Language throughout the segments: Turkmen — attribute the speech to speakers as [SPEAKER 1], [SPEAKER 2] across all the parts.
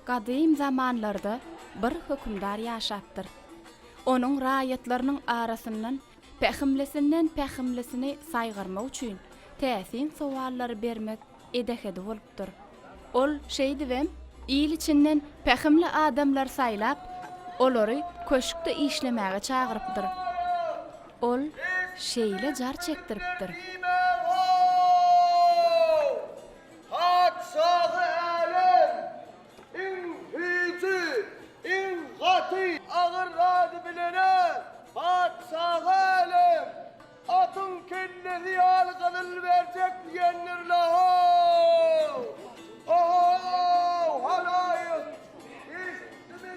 [SPEAKER 1] Gadym zamanlarda bir hökümdar ýaşapdyr. Onuň raýatlarynyň arasyndan pähimlisinden pähimlisini saýgarmak üçin täsin sowallary bermek edehedi bolupdyr. Ol şeýdibem il içinden pähimli adamlary saýlap, olary köşkde işlemäge çagyrypdyr. Ol şeýle jar çekdiripdir.
[SPEAKER 2] Patyşahy älem, iň süýji, iň gaty agyr zady bilene Patyşahy älem, atyň kellesi ýaly gyzyl berjek diýendir-le-how! Ho-ho-ow, halaýyk, eşitdimi?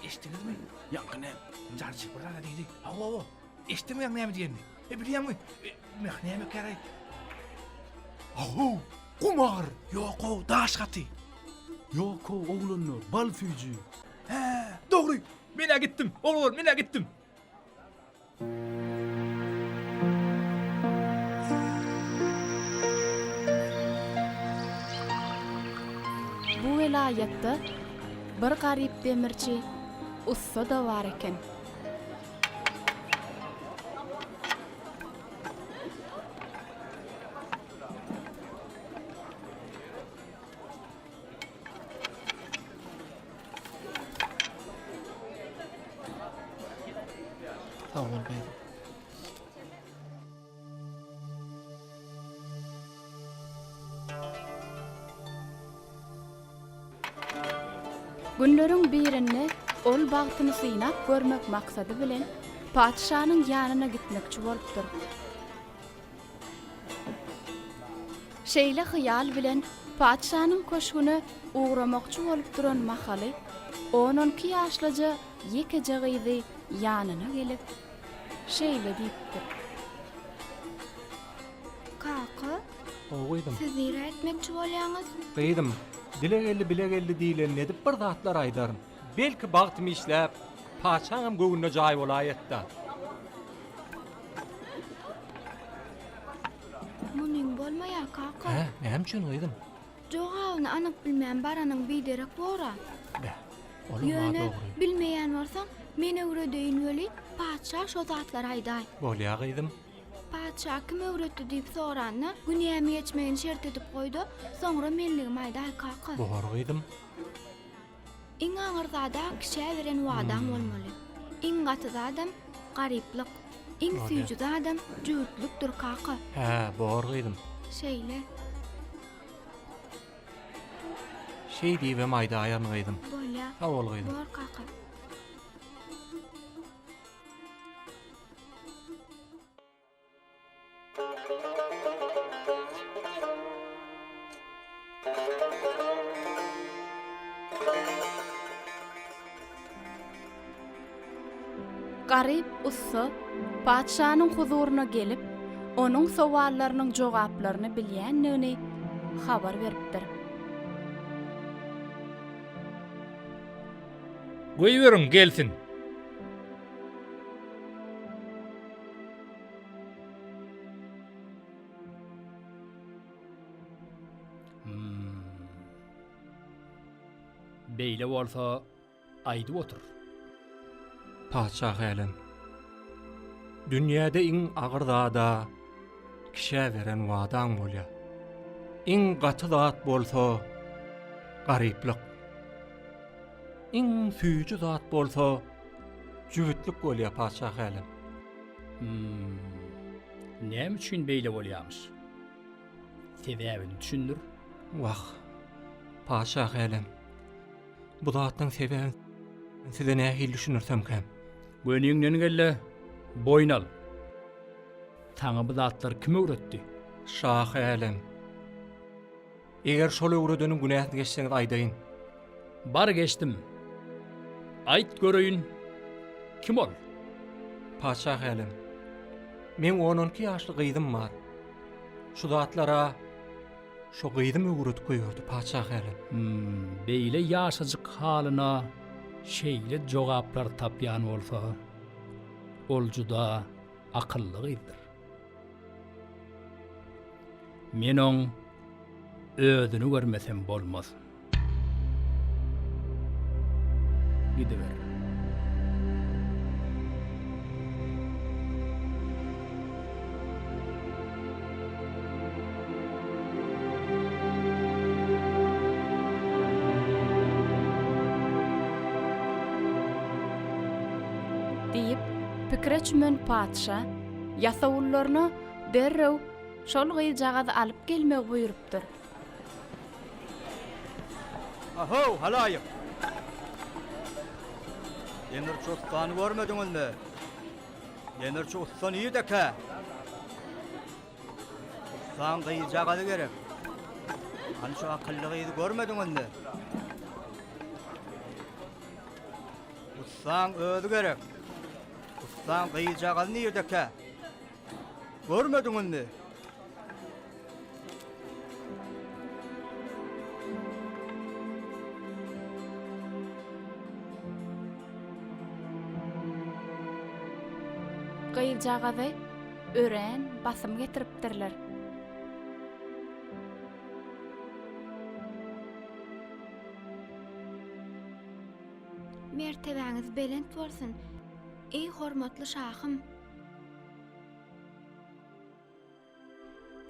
[SPEAKER 3] Eşitdiňizmi? Ýaňky näme? Jarçy bir zat diýdi. Hawa-hawa. Eşitdiňmi ýaňky näme diýenini? E, bilýäňmi? E, meh näme käreý? Ahow, gum agyr. Ýok-ow, daş gaty.
[SPEAKER 4] Ýok-ow, oglanlar, bal süýji.
[SPEAKER 3] Hä, dogry. Men-ä gitdim. Oglanlar, men-ä gitdim.
[SPEAKER 1] Bu welaýatda bir garyp demirçi ussa-da bar eken.
[SPEAKER 4] Sag bol gyzym.
[SPEAKER 1] Günleriň birinde ol bagtyny synap görmek maksady bilen patyşanyň ýanyna gitmekçi bolupdyr. Şeýle hyýal bilen patyşanyň köşgüne ugramakçy bolup duran mahaly on-on iki ýaşlyja ýekeje gyzy ýanyna gelip, şeýle diýipdir.
[SPEAKER 5] Kaka,
[SPEAKER 6] Gowy gyzym.
[SPEAKER 5] siz nirä gitmekçi bolýaňyz?
[SPEAKER 6] Gyzym, dile geldi bile geldi diýlenini edip bir zatlar aýdaryn. Belki bagtym işläp, patyşaňam göwnüne jaý bolaýatda.
[SPEAKER 5] Munyň bolmaýar, kaka.
[SPEAKER 6] Hä, näme üçin gyzym?
[SPEAKER 5] Jogabyny anyk bilmän baranyň biderek bor-a.
[SPEAKER 6] Beh, olam-a
[SPEAKER 5] Ýöne
[SPEAKER 6] dogry.
[SPEAKER 5] bilmeýän bolsaň, men öwredeýin weli, patyşa şo zatlary aýdaý.
[SPEAKER 6] Bolýa gyzym.
[SPEAKER 5] Patyşa kim öwretdi diýip soranda, günämi geçmegini şert edip goý-da, soňra menligimi aýdaý, kaka.
[SPEAKER 6] Bor gyzym.
[SPEAKER 5] Iň agyr zad-a kişä beren wadaň bolmaly. Iň gaty zadam, garyplyk. Iň süýji zadam jübütlikdir, kaka.
[SPEAKER 6] Hä, bor gyzym.
[SPEAKER 5] Şeýle.
[SPEAKER 6] Şeý diýibem aýdaýaryn gyzym.
[SPEAKER 5] Bolýa.
[SPEAKER 6] Sag bol gyzym.
[SPEAKER 5] Bor, kaka.
[SPEAKER 1] Garyp ussa patyşanyň huzuryna gelip, onuň sowallarynyň jogaplaryny bilýändigini habar beripdir.
[SPEAKER 3] Goýberiň, gelsin. Hmm. Beýle bolsa aýdyp otur.
[SPEAKER 6] Patyşah älem. Dünýäde iň agyr zada kişä beren wadaň bolýar. Iň gaty zat bolsa garyplyk. Iň süýji zat bolsa jübütlik bolýar patyşah älem.
[SPEAKER 3] Hmm. Näme üçin beýle bolýamyş? Sebäbini düşündir.
[SPEAKER 6] Wah, patyşah älem. Bu zatlaryň sebäbini size nähili düşündirsemkäm?
[SPEAKER 3] Göniňden gel-de, boýun al. Saňa bu zatlary kim öwretdi?
[SPEAKER 6] Şahy älem. Eger şol öwredeniň günäsini geçseňiz aýdaýyn.
[SPEAKER 3] Bar geçdim. Aýt göreýin, kim ol?
[SPEAKER 6] Patyşah älem, meň on-on iki ýaşly gyzym bar. Şu zatlara şo gyzym öwredip goýberdi, patyşah älem.
[SPEAKER 3] Hum, beýle ýaşajyk halyna.
[SPEAKER 7] Şeýle jogaplar tapýan bolsa, ol juda akylly gyzdyr. Men oň özüni görmesem bolmaz. Gidiber.
[SPEAKER 1] Diýip, pikire çümen patyşa ýasawullaryna derrew şol gyzjagazy alyp gelmegi buýrupdyr.
[SPEAKER 2] Ahow, halaýyk! Demirçi ussany görmediňizmi? Demirçi ussa nirdekä? Ussaň gyzjagazy gerek. Hany şu akylly gyzy görmediňizmi? Ussaň özi gerek. Ussaň gyzjagazy nirdekä? Görmediňizmi?
[SPEAKER 1] Gyzjagazy örän basym getiripdirler.
[SPEAKER 5] Mertebäňiz belent bolsun, eý hormatly şahym!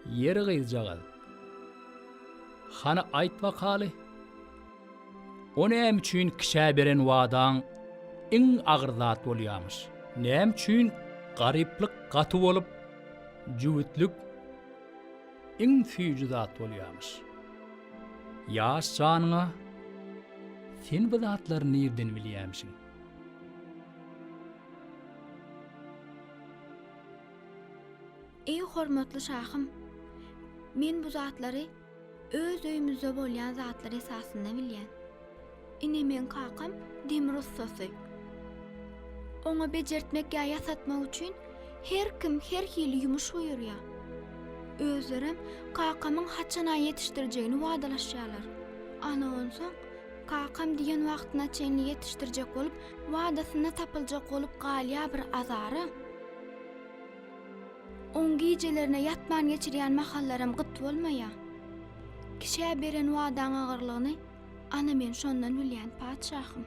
[SPEAKER 7] Ýeri gyzjagaz. Hany aýt bakaly. O näme üçin kişä beren wadaň iň agyr zat bolýamyş? Näme üçin garyplyk gaty bolup, jübütlik iň süýji zat bolýamyş? Ýaş janyňa sen bu zatlary nirden bilýämişiň?
[SPEAKER 5] Eý hormatly şahym! Men bu zatlary öz öýümizde bolýan zatlar esasynda bilýän. Ine meň kakam demir ussasy. Oňa bejertmek ýa ýasatmak üçin her kim her hili ýumuş buýurýar. Özlerem kakamyň haçana ýetişdirjegini wadalaşýarlar. Ana onsoň kakam diýen wagtyna çenli ýetişdirjek bolup, wadasynda tapyljak bolup galýar bir azara. Oň gijelerine ýatman geçirýän mahallaram gyt bolmaýar. Kişä beren wadaň agyrlygyny ana men şondan bilýän, patyşahym.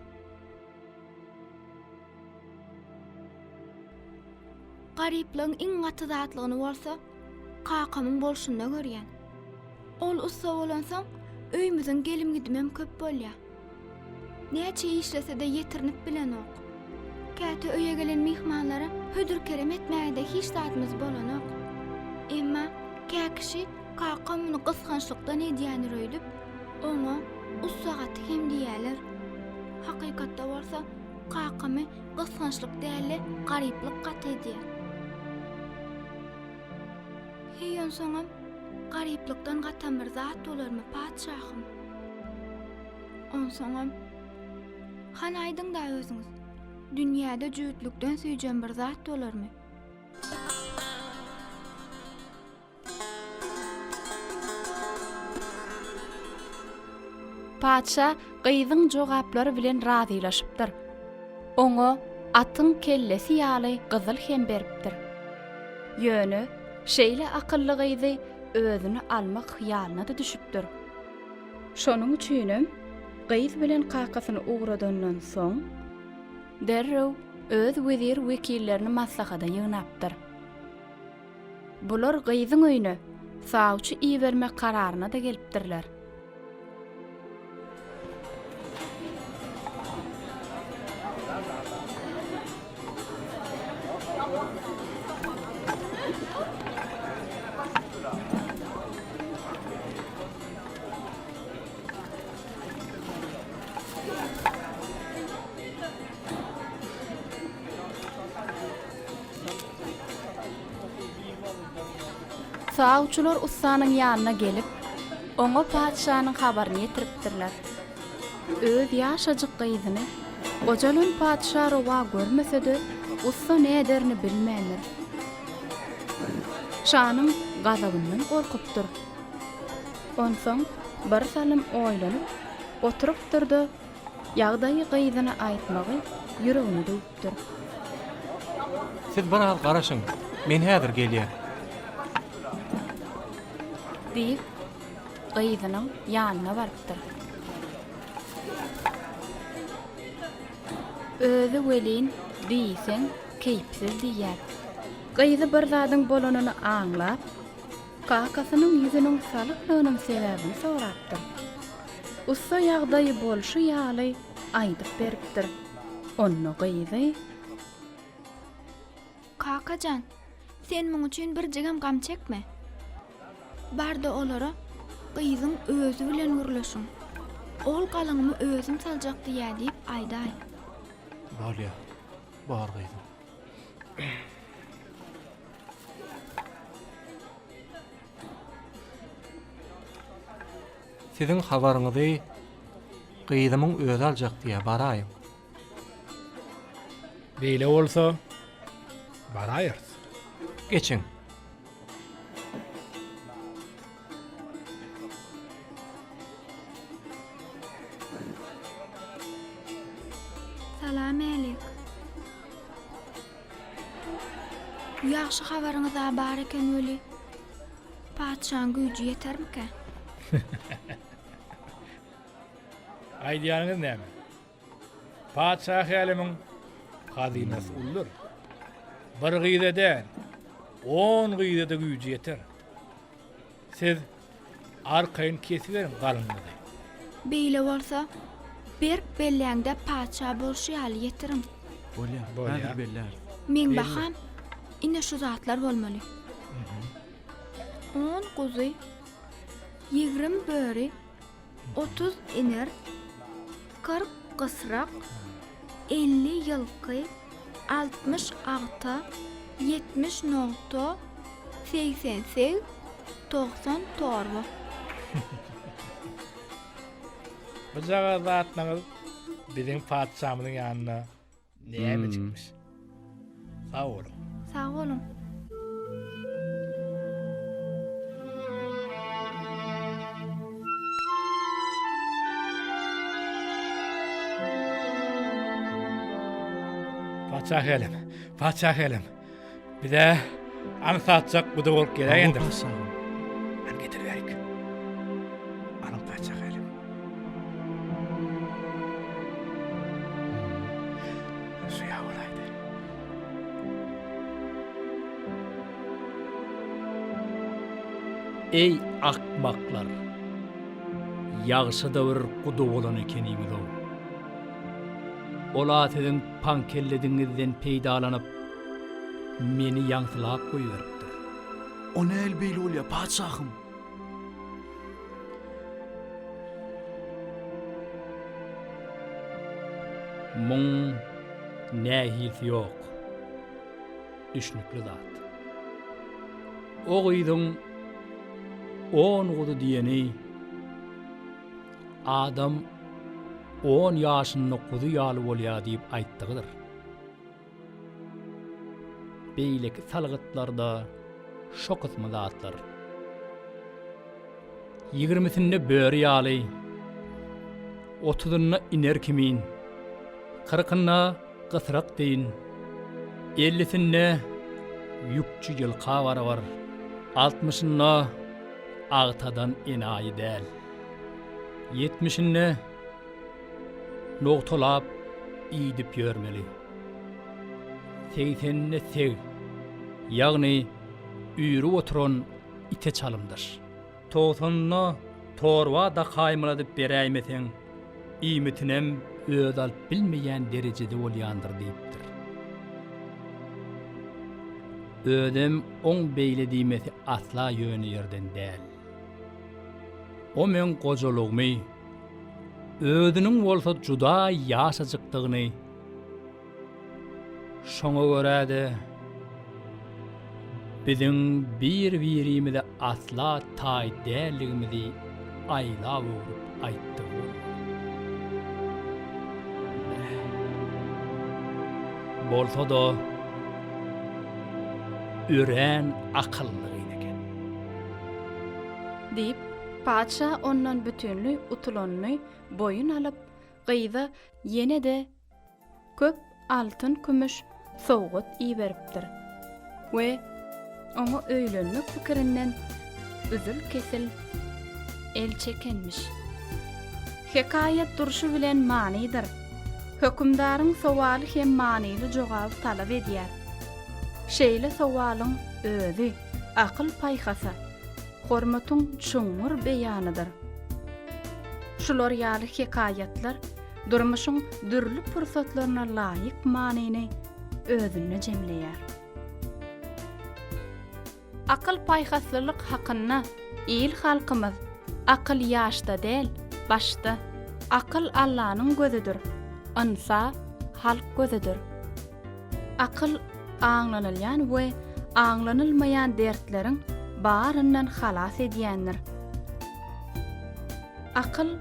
[SPEAKER 5] Garyplygyň iň gaty zatlygyny bolsa kakamyň bolşunda görýän. Ol ussa bolansoň, öýümiziň gelim-gidimem köp bolýar. Näçe işlese-de ýetirinip bilenok. Käte öýe gelen myhmanlara hödür-kerem etmäge-de hiç zadymyz bolanok. Emma kä kişi kakam muny gysgançlykdan edýändir öýdüp, oňa ussa gaty hem diýýärler. Hakykatda bolsa kakamy gysgançlyk däl-de, garyplyk gaty edýär. Heý onsoňam garyplykdan gatam bir zat bolarmy, patyşahym? Onsoňam, hany aýdyň-da özüňiz, dünýäde jübütlikden süýjem bir zat bolarmy?
[SPEAKER 1] Patyşa gyzyň jogaplary bilen razylaşypdyr. Oňa atyň kellesi ýaly gyzyl hem beripdir. Ýöne şeýle akylly gyzy özüne almak hyýalyna-da düşüpdir. Şonuň üçinem gyz bilen kakasyny ugradandan soň, derrew öz wezir-wekillerini maslahata ýygnapdyr. Bular gyzyň öýüne sawçy ibermek kararyna-da gelipdirler. Sawçylar ussanyň ýanyna gelip, oňa patyşanyň habaryny ýetiripdirler. Öz ýaşajyk gyzyny gojalan patyşa rowa görmese-de, ussa näderini bilmändir. Şanyň gazabyndan gorkupdyr. Onsoň birsalym oýlanyp oturypdyr-da. Ýagdaýy gyzyna aýtmagy ýüregine düwüpdir.
[SPEAKER 6] Siz biraz garaşyň, men häzir gelýän.
[SPEAKER 1] Diýip, gyzynyň ýanyna barypdyr. Özi welin diýseň keýpsiz diýýär. Gyzy bir zadyň bolanyny aňlap, kakasynyň ýüzüniň salyklygynyň sebäbini sorapdyr. Ussa ýagdaýy bolşy ýaly aýdyp beripdir. Onda gyzy.
[SPEAKER 5] Kaka jan, sen muň üçin birjigem gam çekme. Bar-da olara gyzyň özi bilen gürleşiň. Ol galyňymy özüm saljak diýýä diýip aýdaý.
[SPEAKER 6] Bolýa, bor gyzym. Siziň habaryňyzy gyzymyň özi aljak diýýä, baraýyň.
[SPEAKER 3] Beýle bolsa, baraýarys.
[SPEAKER 6] Geçiň.
[SPEAKER 5] Salam-älik. Ýagşy habaryňyz-a bar eken weli, patyşaň güýji ýetermikä?
[SPEAKER 3] Aýdýanyňyz näme? Patyşahy älemiň hazynasy uludyr. Bir gyza däl, on gyza-da güýji ýeter. Siz arkaýyn kesiberiň galyňyňyzy.
[SPEAKER 5] Beýle bolsa, berk belläň-de patyşa bolşy ýaly ýetiriň.
[SPEAKER 4] Bolýar, häzir belläris.
[SPEAKER 5] Meň baham ine şu zatlar bolmaly. On guzy, 20 böri, 30 iner, 40 gysrak, 50 ýylky, 60 agta, 70 nogta, 80 seg, 90 torba.
[SPEAKER 3] Bujagaz zatlaryňyz biziň patyşamyzyň ýanynda Nämejikmiş. Sag boluň.
[SPEAKER 5] Sag boluň.
[SPEAKER 3] Patyşa gelem, patyşa gelem. Bize aňsatjak guda bolup geläýendir. Hany getir berik. Alyň patyşa gelem. Şu ýa bolaýdy.
[SPEAKER 7] Eý akmaklar! Ýagşy-da bir guda bolan ekeniňiz-ow. Ol-a siziň paňkelledigiňizden peýdalanyp, meni ýaňsylap goýberipdir.
[SPEAKER 4] O nähili beýle bolýar, patyşahym?
[SPEAKER 7] Muň nähilisi ýok. Düşnükli zat. O gyzyň on guzy diýeni adam on ýaşynda guzy ýaly bolýar diýip aýtdygydyr. Beýleki salgytlarda şo kysmy zatlar. Ýigrimisinde böri ýaly, otuzynda iner kimin, kyrkynda gysrak deýin, ellisinde ýükçi ýylka barabar, altmyşynda agtadan enaýy däl, ýetmişinde nogtalap iýdip ýörmeli. Segseninde seg, ýagny üýrüp oturan ite çalymdaş. Togsanynda torba dakaýmaladyp beräýmeseň, iýmitinem özi alyp bilmeýän derejede bolýandyr diýipdir. Özem oň beýle diýmesi asla ýöne ýerden däl. O meň gojalygymy, özüniň bolsa juda ýaşajykdygyny, Şoňa görä-de, biziň bir-birimize asla taý däldigimizi aýlap-öwrüp aýtdygy boldy. Bolsa-da, örän akylly gyz eken.
[SPEAKER 1] Diýip, patyşa ondan bütinleý utulanyny boýun alyp, Gyza ýene-de köp altyn-kümüş sowgat iberipdir we oňa öýlenmek pikirinden üzül-kesil el çekenmiş. Hekaýat durşy bilen manydyr. Hökümdaryň sowaly hem manyly jogaby talap edýär. Şeýle sowalyň özi akyl-paýhasa, hormatyň çuňňur beýanydyr. Şular ýaly hekaýatlar durmuşyň dürli pursatlaryna laýyk manyny özünde jemleýär. Akyl-paýhaslylyk hakynda il-halkymyz, Akyl ýaşda däl, başda, Akyl Allanyň gözüdir, ynsap halk gözüdir. Akyl aňlanylýan we aňlanylmaýan dertleriň baryndan halas edýändir. Akyl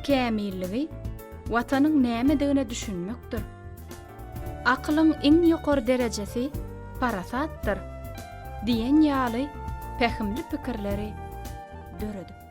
[SPEAKER 1] kämilligi Watanyň nämedigine düşünmekdir. Akylyň iň ýokary derejesi parasatdyr diýen ýaly pähimli pikirleri döredipdir.